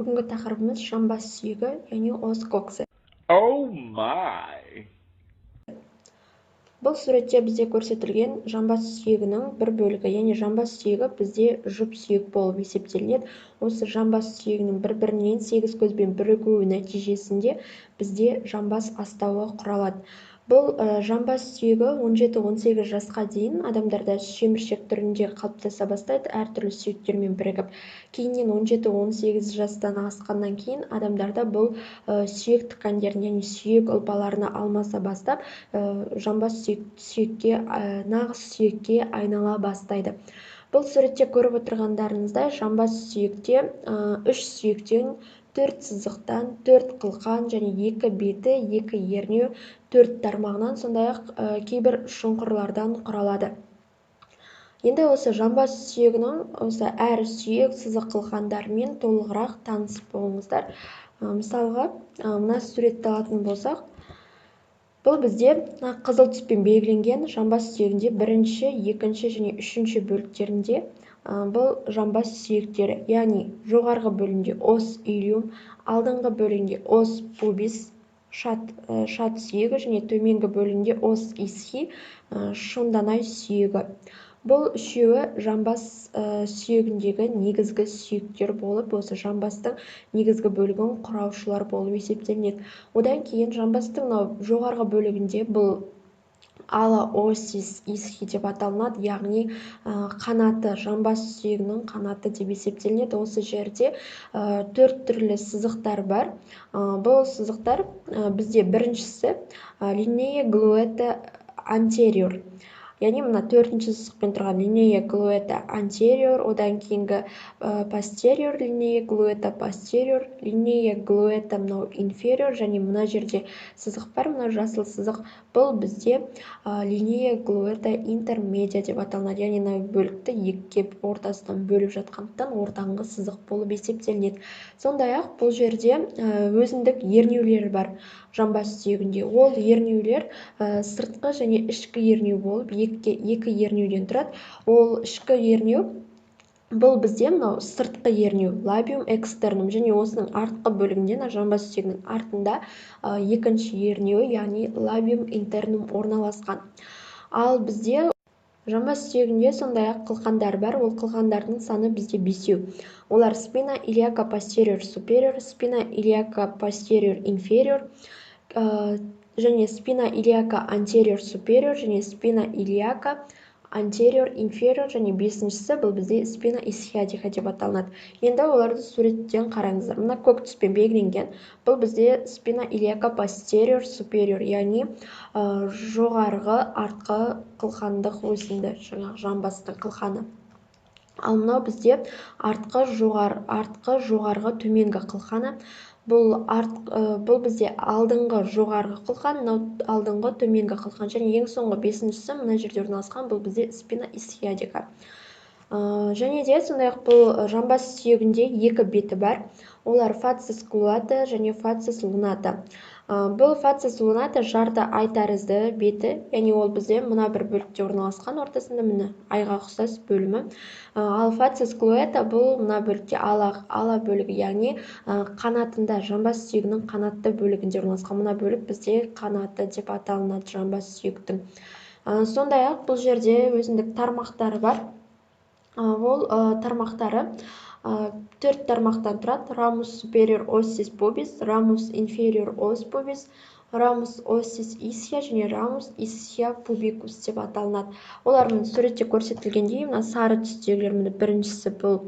Бүгінгі тақырыбымыз жамбас сүйегі, яғни os coxae. Oh my! Бұл суретте бізде көрсетілген жамбас сүйегінің бір бөлігі, яғни жамбас сүйегі бізде жұп сүйек болып есептелінеді. Осы жамбас сүйегінің бір-бірінен сегіз көзбен бірігуі нәтижесінде бізде жамбас астауы құралады. Бұл жамбас сүйегі 17-18 жасқа дейін адамдарда шеміршек түрінде қалыптаса бастайды, әртүрлі сүйектермен бірігіп. Кейіннен 17-18 жастан асқаннан кейін адамдарда бұл сүйек ткандерін, яғни сүйек ұлпаларына алмаса бастап, жамбас сүйекке, нағыз сүйекке айнала бастайды. Бұл суретте көріп отырғандарыңыздай, жамбас сүйекте үш сүйектен, төрт сызықтан, төрт қылқан және екі беті, екі ернеу, төрт тармағынан, сондай-ақ кейбір шұңқырлардан құралады. Енді осы жамбас сүйегінің осы әр сүйек, сызық, қылқандарымен толығырақ таныс болыңыздар. Мысалға, мына суретті алатын болсақ, бұл бізде мына қызыл түспен белгіленген жамбас сүйегінде бірінші, екінші және үшінші бөліктерінде бұл жамбас сүйектері, яғни жоғарғы бөлігінде os ilium, алдыңғы бөлігінде os pubis, шат сүйегі және төменгі бөлігінде os ischii, шонданай сүйегі. Бұл үшеуі жамбас сүйегіндегі негізгі сүйектер болып, осы жамбастың негізгі бөлігін құраушылар болып есептелінеді. Одан кейін жамбастың мынау жоғарғы бөлігінде бұл ala ossis ischii деп аталынады, яғни қанаты, жамбас сүйегінің қанаты деп есептелінеді. Осы жерде төрт түрлі сызықтар бар. Бұл сызықтар бізде біріншісі linea glutea anterior, яғни мына төртінші сызықпен тұрған linea glutea anterior, одан кейінгі posterior, linea glutea posterior, linea glutea мынау inferior, және мына жерде сызық бар, мына жасыл сызық, бұл бізде linea glutea intermedia деп аталынады, яғни мына бөлікті екіге ортасынан бөліп жатқандықтан ортаңғы сызық болып есептелінеді. Сондай-ақ бұл жерде өзіндік ернеулері бар жамбас сүйегінде. Ол ернеулер сыртқы және ішкі ернеу болып екі ернеуден тұрады. Ол ішкі ернеу бұл бізде мынау сыртқы ернеу, labium externum, және осының артқы бөлігінде, мына жамбас сүйегінің артында екінші ернеуі, яғни labium internum орналасқан. Ал бізде жамбас сүйегінде сондай-ақ қылқандар бар. Ол қылқандардың саны бізде бесеу. Олар spina iliaca posterior superior, spina iliaca posterior inferior, және spina iliaca anterior superior, және spina iliaca anterior inferior, және бесіншісі бұл бізде spina ischiadica деп аталынады. Енді оларды суреттен қараңыздар. Мына көк түспен белгіленген бұл бізде spina iliaca posterior superior, яғни жоғарғы артқы қылқандық өсінді, жаңағы жамбастың қылқаны. Ал мынау бізде артқы жоғарғы төменгі қылқаны. Бұл бізде алдыңғы жоғарғы қылқан, мынау алдыңғы төменгі қылқан, және ең соңғы бесіншісі мына жерде орналасқан, бұл бізде spina ischiadica. Және де сондай-ақ бұл жамбас сүйегінде екі беті бар. Олар facies coluta және facies lunata. Бұл facies lunata жарты ай тәрізді беті, яғни ол бізде мына бір бөлікте орналасқан, ортасында міне айға ұқсас бөлімі. Ал facies coluta бұл мына бөлікте ала бөлігі, яғни қанатында, жамбас сүйегінің қанатты бөлігінде орналасқан. Мына бөлік бізде қанаты деп аталынады жамбас сүйектің. Сондай-ақ бұл жерде өзіндік тармақтары бар. Ол тармақтары төрт тармақтан тұрады: ramus superior ossis pubis, ramus inferior os pubis, ramus ossis ischii және ramus ischii pubicus деп аталынады. Олар міне суретте көрсетілгендей, мына сары түстегілер, міне біріншісі бұл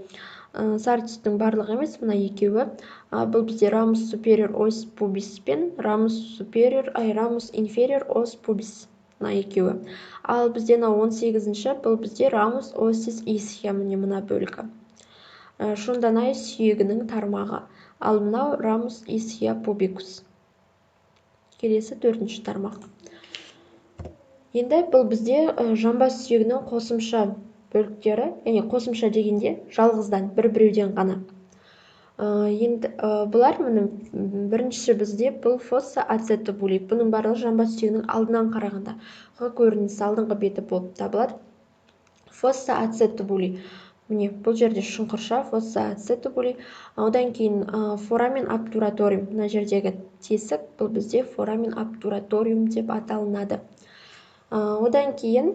сары түстің барлығы емес, мына екеуі. Бұл бізде ramus superior os pubis пен ramus superior, ай, ramus inferior os pubis, мына екеуі. Ал бізде мынау 18-ші, бұл бізде ramus ossis ischii, міне мына бөлігі. Шонданай сүйегінің тармағы. Ал мынау ramus ischii pubicus. Келесі төртінші тармақ. Енді бұл бізде жамбас сүйегінің қосымша бөліктері, яғни қосымша дегенде жалғыздан, бір-біреуден ғана. Енді бұлар міне біріншісі бізде бұл fossa acetabuli. Бұның барлығы жамбас сүйегінің алдынан қарағандағы көрініс, алдыңғы беті болып табылады. Fossa acetabuli. Міне, бұл жерде шұңқырша, fossa acetabuli. Одан кейін foramen obturatorium, мына жердегі тесік, бұл бізде foramen obturatorium деп аталынады. Одан кейін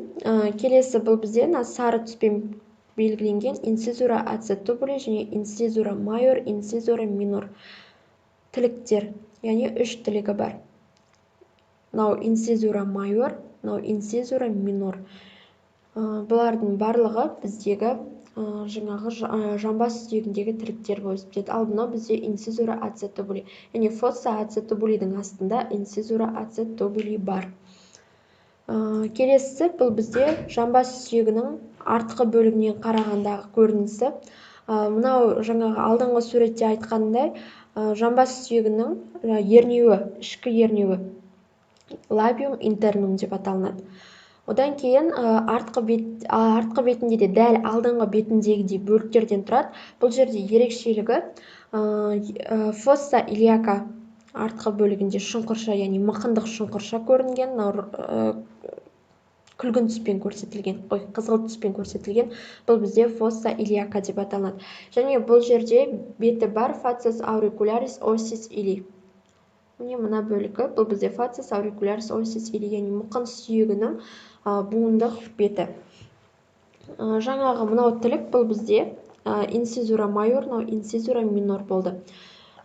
келесі бұл бізде мына сары түспен белгіленген incisura acetabuli және incisura major, incisura minor тіліктер, яғни үш тілігі бар. Мынау incisura major, мынау incisura minor. Бұлардың барлығы біздегі жаңағы жамбас сүйегіндегі тіліктер болып есептеледі. Ал мынау бізде incisura acetabuli, яғни fossa acetabuliдің астында incisura acetabuli бар. Келесісі бұл бізде жамбас сүйегінің артқы бөлігінен қарағандағы көрінісі. Мынау жаңағы алдыңғы суретте айтқандай, жамбас сүйегінің ернеуі, ішкі ернеуі labium internum деп аталынады. Одан кейін артқы бетінде де дәл алдыңғы бетіндегідей бөліктерден тұрады. Бұл жерде ерекшелігі fossa iliaca артқы бөлігінде шұңқырша, яғни мықындық шұңқырша көрінген, мынау күлгін түспен көрсетілген, ой, қызғылт түспен көрсетілген, бұл бізде fossa iliaca деп аталынады. Және бұл жерде беті бар facies auricularis ossis ili. Міне, мына бөлігі, бұл бізде facies auricularis ossis ili, яғни мықын сүйегінің буындық беті. Жаңағы мынау тілік, бұл бізде incisura major, мынау incisura minor болды.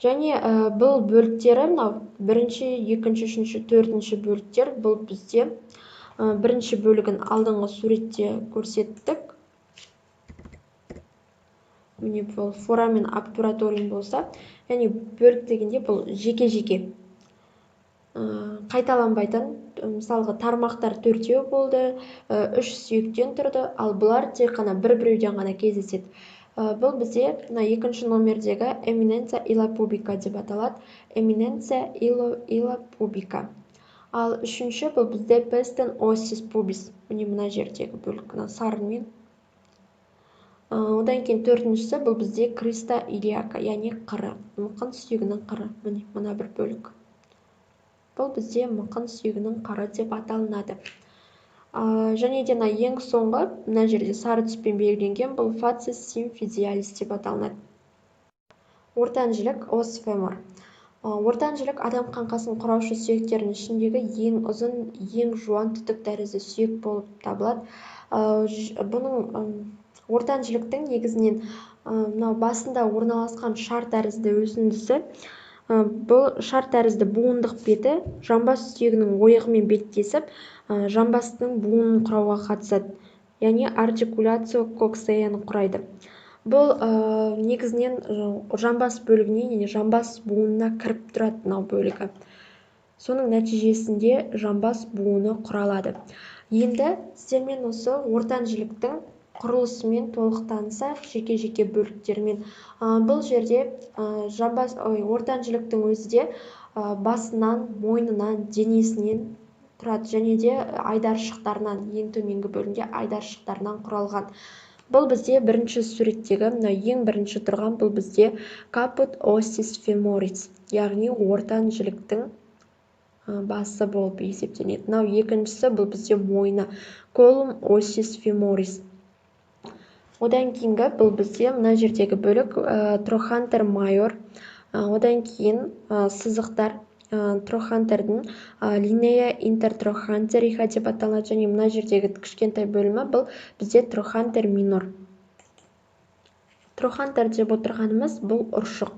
Және бұл бөліктері, мынау бірінші, екінші, үшінші, төртінші бөліктер, бұл бізде бірінші бөлігін алдыңғы суретте көрсеттік. Міне, бұл foramen obturatorium болса, яғни бөлік дегенде бұл жеке-жеке қайталанбайтын, мысалға тармақтар төртеу болды, үш сүйектен тұрды, ал бұлар тек қана бір-біреуден ғана кездеседі. Бұл бізде мына екінші номердегі eminentia iliopubika деп аталады. Eminentia iliopubica. Ал үшінші бұл бізде pecten ossis pubis. Міне, мына жердегі бөлік, мына сарынмен. Одан кейін төртіншісі бұл бізде crista iliaca, яғни қыры, мықын сүйегінің қыры. Міне, мына бір бөлік. Бұл бізде мықын сүйегінің қыры деп аталынады. Және де мына ең соңғы, мына жерде сары түспен белгіленген, бұл facies symphysialis деп аталынады. Ортан жілік, os femur. Ортан жілік адам қаңқасын құраушы сүйектердің ішіндегі ең ұзын, ең жуан түтік тәрізді сүйек болып табылады. Бұның ортан жіліктің негізінен мынау басында орналасқан шар тәрізді өсіндісі, бұл шар тәрізді буындық беті жамбас сүйегінің ойығымен беттесіп, жамбастың буынын құрауға қатысады, яғни артикуляцио коксеяны құрайды. Бұл негізінен жамбас бөлігіне, яғни жамбас буынына кіріп тұрады мынау бөлігі. Соның нәтижесінде жамбас буыны құралады. Енді сіздермен осы ортан жіліктің құрылысымен толық танысайық, жеке-жеке бөліктермен. Бұл жерде жамбас, ой, ортан жіліктің өзі де басынан, мойнынан, денесінен тұрады және де айдаршықтарынан, ең төменгі бөлімде айдаршықтарынан құралған. Бұл бізде бірінші суреттегі, мына ең бірінші тұрған, бұл бізде caput ossis femoris, яғни ортан жіліктің басы болып есептелінеді. Мынау екіншісі, бұл бізде мойны, collum ossis femoris. Одан кейінгі бұл бізде мына жердегі бөлік trochanter major. Одан кейін сызықтар, трохантердің linea intertrochanterica деп аталады, және мына жердегі кішкентай бөлімі бұл бізде трохантер минор. Трохантер деп отырғанымыз бұл ұршық.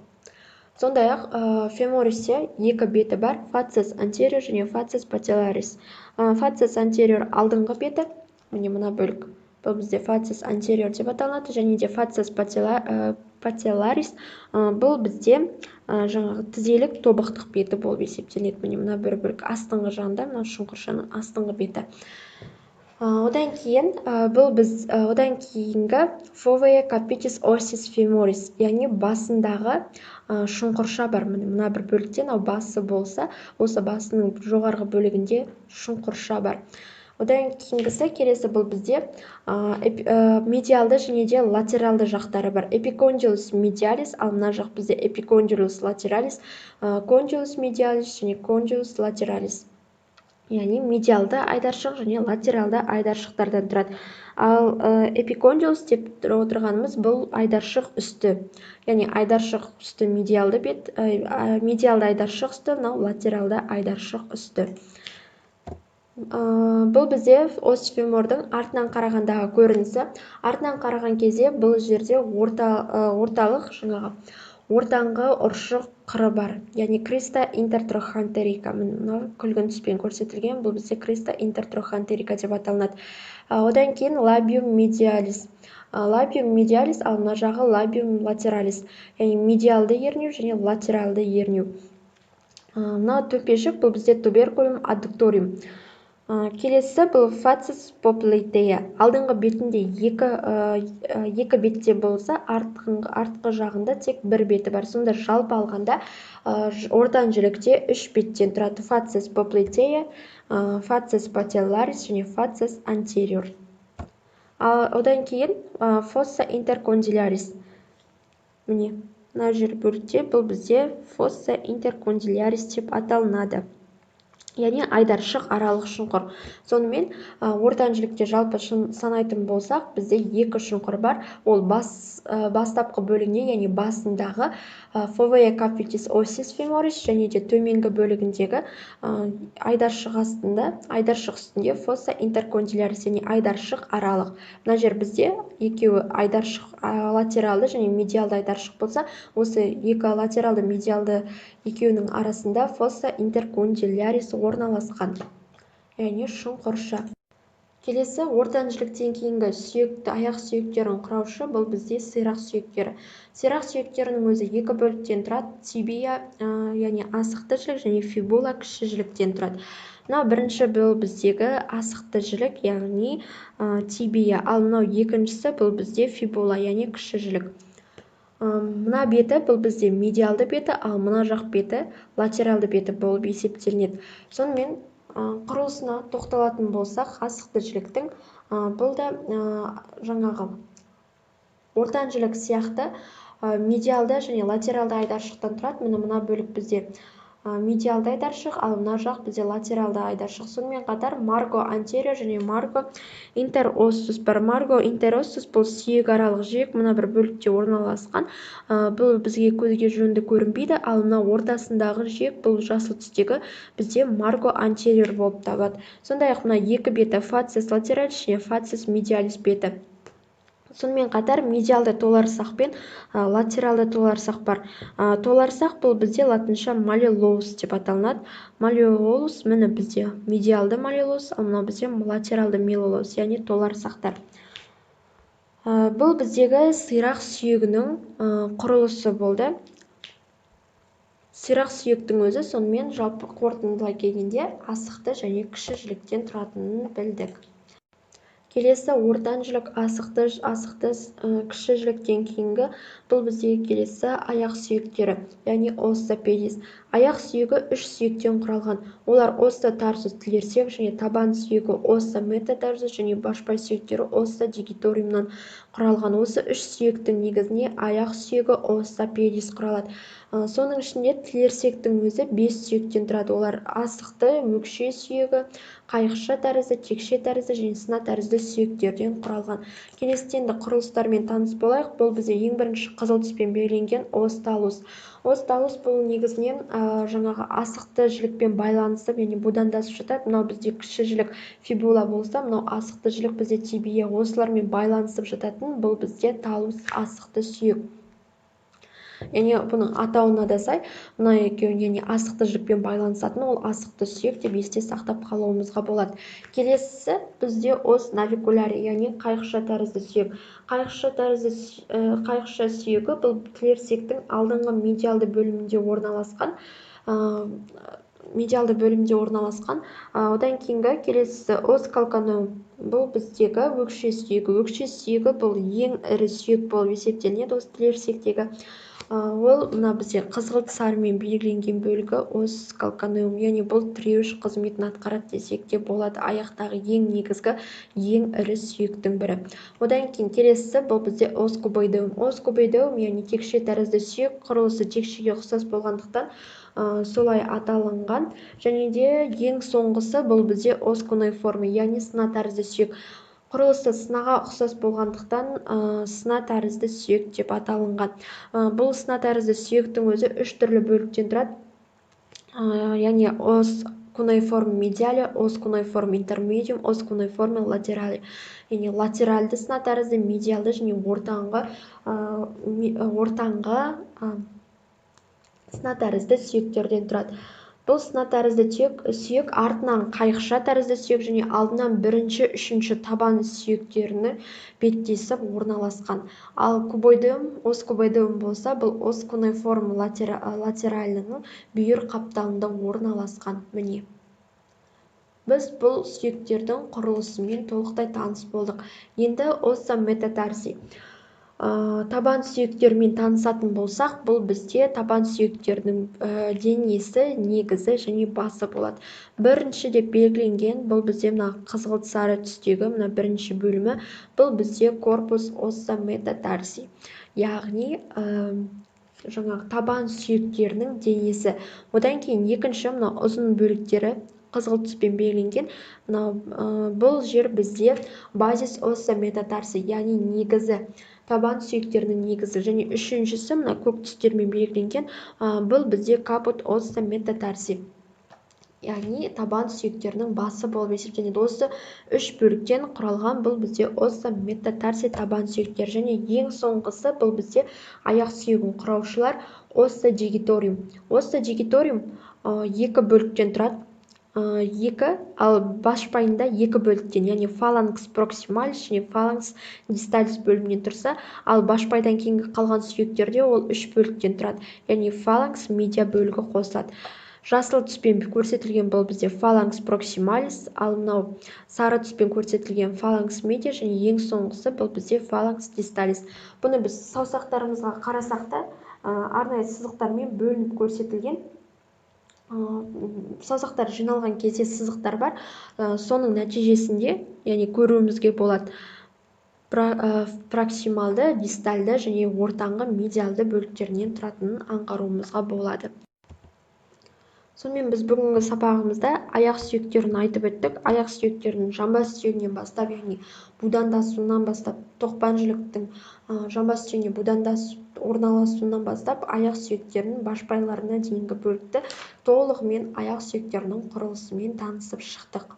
Сондай-ақ фемористе екі беті бар, facies anterior және facies patellaris. Facies anterior алдыңғы беті, міне мына бөлік, бұл бізде facies anterior деп аталады, және де facies patellaris бұл бізде жаңағы тізелік тобықтық беті болып есептелінеді. Міне мына бір бөлік астыңғы жағында, мына шұңқыршаның астыңғы беті. Одан кейін бұл біз одан кейінгі fovea capitis ossis femoris, яғни басындағы шұңқырша бар. Міне мына бір бөлікте мынау басы болса, осы басының жоғарғы бөлігінде шұңқырша бар. Одан кейінгісі келесі бұл бізде медиалды және де латералды жақтары бар. Epicondylus medialis, ал мына жақ бізде epicondylus lateralis, condylus medialis және condylus lateralis. Яғни медиалды айдаршық және латералды айдаршықтардан тұрады. Ал эпикондилус деп отырғанымыз бұл айдаршық үсті. Яғни айдаршық үсті медиалды бет, медиалды айдаршық үсті, мынау латералды айдаршық үсті. Бұл бізде os фемордың артынан қарағандағы көрінісі. Артынан қараған кезде бұл жерде орталық жаңағы ортаңғы ұршық қыры бар, яғни криста интертрохантерика. Мынау күлгін түспен көрсетілген, бұл бізде криста интертрохантерика деп аталынады. Одан кейін лабиум медиалис. Лабиум медиалис, ал мына жағы лабиум латералис, яғни медиалды ернеу және латералды ернеу. Мынау төмпешік, бұл бізде туберкулум аддукториум. Келесі бұл фацис поплитея. Алдыңғы бетінде екі бетте болса, артқы жағында тек бір беті бар. Сонда жалпы алғанда ортан жілікте үш беттен тұрады. Фацис поплитея, фацис пателларис және фацис антериор. Одан кейін фосса интеркондилярис. Міне, мына жер бөлікте бұл бізде фосса интеркондилярис деп аталынады. Яғни айдаршық аралық шұңқыр. Сонымен ортан жілікте жалпы санайтын болсақ, бізде екі шұңқыр бар. Ол бастапқы бөлігіне, яғни басындағы фовея капитис осис феморис және де төменгі бөлігіндегі айдаршық астында, айдаршық үстінде фосса интеркондилярис, яғни айдаршық аралық. Мына жер бізде екеуі айдаршық латералды және медиалды айдаршық болса, осы екі латералды медиалды екеуінің арасында фосса интеркондилярис орналасқан, яғни шұңқырша. Келесі ортан жіліктен кейінгі сүйекті, аяқ сүйектерін құраушы бұл бізде сирақ сүйектері. Сирақ сүйектерінің өзі екі бөліктен тұрады. Тибия, яғни асықты жілік және фибула кіші жіліктен тұрады. Мынау бірінші бұл біздегі асықты жілік, яғни тибия, ал мынау екіншісі бұл бізде фибула, яғни кіші жілік. Мына беті бұл бізде медиалды беті, ал мына жақ беті латералды беті болып есептелінеді. Сонымен құрылысына тоқталатын болсақ, асықты жіліктің бұл да жаңағы ортан жілік сияқты медиалды және латералды айдаршықтан тұрады. Міне, мына бөлік бізде медиалды айдаршық, ал мына жақ бізде латералды айдаршық. Сонымен қатар марго антериор және марго интероссус бар. Марго интероссус бұл сүйек аралық жиек, мына бір бөлікте орналасқан. Бұл бізге көзге жөнді көрінбейді, ал мына ортасындағы жиек бұл жасыл түстегі бізде марго антериор болып табылады. Сондай-ақ мына екі беті фацис латералис және фацис медиалис беті. Сонымен қатар медиалды толарсақ пен латералды толарсақ бар. Толарсақ бұл бізде латынша маллеолус деп аталынады. Маллеолус міне бізде медиалды маллеолус, ал мынау бізде латералды маллеолус, яғни толарсақтар. Бұл біздегі сирақ сүйегінің құрылысы болды. Сирақ сүйектің өзі сонымен жалпы қорытындылай келгенде асықты және кіші жіліктен тұратынын білдік. Келесі ортан жілік, асықты кіші жіліктен кейінгі бұл біздегі келесі аяқ сүйектері, яғни осса педис. Аяқ сүйегі үш сүйектен құралған. Олар осса тарсус тілерсек және табан сүйегі осса метатарсус және башпай сүйектері осса дигиториумнан құралған. Осы үш сүйектің негізіне аяқ сүйегі осса педис құралады. Соның ішінде тілерсектің өзі 5 сүйектен тұрады. Олар асықты, өкше сүйегі, қайықша тәрізді, текше тәрізді және сына тәрізді сүйектерден құралған. Келесі енді құрылыстармен таныс болайық. Бұл бізде ең бірінші қызыл түспен белгіленген осталус. Осталус бұл негізінен жаңағы асықты жілікпен байланысып, яғни будандасып жатады. Мынау бізде кіші жілік фибула болса, мынау асықты жілік бізде тибия. Осылармен байланысып жататын бұл бізде талус асықты сүйек. Яғни бұның атауына да сай, мына екеуін, яғни асықты жілікпен байланысатын ол асықты сүйек деп есте сақтап қалуымызға болады. Келесісі бізде ос навикуляри, яғни қайықша тәрізді сүйек. Қайықша тәрізді қайықша сүйегі бұл тілерсектің алдыңғы медиалды бөлімінде орналасқан. Медиалды бөлімде орналасқан. Одан кейінгі келесісі ос калканеум. Бұл біздегі өкше сүйегі. Өкше сүйегі бұл ең ірі сүйек болып есептелінеді осы тілерсектегі. Ол мына бізде қызғылт сарымен белгіленген бөлігі ос калканеум, яғни бұл тіреуіш қызметін атқарады десек те болады. Аяқтағы ең негізгі, ең ірі сүйектің бірі. Одан кейін келесісі бұл бізде ос кубоидеум. Ос кубоидеум, яғни текше тәрізді сүйек, құрылысы текшеге ұқсас болғандықтан Солай аталынған. Және де ең соңғысы бұл бізде os cuneiforme, яғни сына тәрізді сүйек. Құрылысы сынаға ұқсас болғандықтан, сына тәрізді сүйек деп аталынған. Бұл сына тәрізді сүйектің өзі үш түрлі бөліктен тұрады. Яғни os cuneiforme mediale, os cuneiforme intermedium, os cuneiforme laterale. Яғни латеральды сына тәрізді, медиалды және ортаңғы сына тәрізді сүйектерден тұрады. Бұл сына тәрізді сүйек артынан қайықша тәрізді сүйек және алдынан бірінші, үшінші табан сүйектерінің беттесіп орналасқан. Ал кубоидеум, os кубоидеум болса, бұл os cuneiforme латералінің бүйір қапталында орналасқан. Міне, біз бұл сүйектердің құрылысымен толықтай таныс болдық. Енді ossa metatarsi. Табан сүйектерімен танысатын болсақ, бұл бізде табан сүйектерінің денесі, негізі және басы болады. Бірінші деп белгіленген бұл бізде мына қызғылт сары түстегі мына бірінші бөлімі, бұл бізде корпус ossa metatarsi, яғни жаңағы табан сүйектерінің денесі. Одан кейін екінші мына ұзын бөліктері қызғылт түспен белгіленген мынау, бұл жер бізде базис ossa metatarsi, яғни негізі, табан сүйектерінің негізі. Және үшіншісі мына көк түстермен белгіленген, бұл бізде капут ossa metatarsi, яғни табан сүйектерінің басы болып есептелінеді. Осы үш бөліктен құралған бұл бізде ossa metatarsi табан сүйектері. Және ең соңғысы бұл бізде аяқ сүйегін құраушылар ossa digitorum. Ossa digitorum екі бөліктен тұрады. Екі, ал башпайында екі бөліктен, яғни фаланкс проксималис және фаланкс дисталис бөлімінен тұрса, ал башпайдан кейінгі қалған сүйектерде ол үш бөліктен тұрады, яғни фаланкс медиа бөлігі қосылады. Жасыл түспен көрсетілген бұл бізде фаланкс проксималис, ал мынау сары түспен көрсетілген фаланкс медиа және ең соңғысы бұл бізде фаланкс дисталис. Бұны біз саусақтарымызға қарасақ та, арнайы сызықтармен бөлініп көрсетілген. Саусақтар жиналған кезде сызықтар бар, соның нәтижесінде, яғни көруімізге болады проксималды, дистальды және ортаңғы медиалды бөліктерінен тұратынын аңғаруымызға болады. Сонымен біз бүгінгі сабағымызда аяқ сүйектерін айтып өттік. Аяқ сүйектерінің жамбас сүйегінен бастап, яғни будандасуынан бастап, тоқпан жіліктің жамбас сүйегіне будандасып орналасуынан бастап, аяқ сүйектерінің башпайларына дейінгі бөлікті толығымен аяқ сүйектерінің құрылысымен танысып шықтық.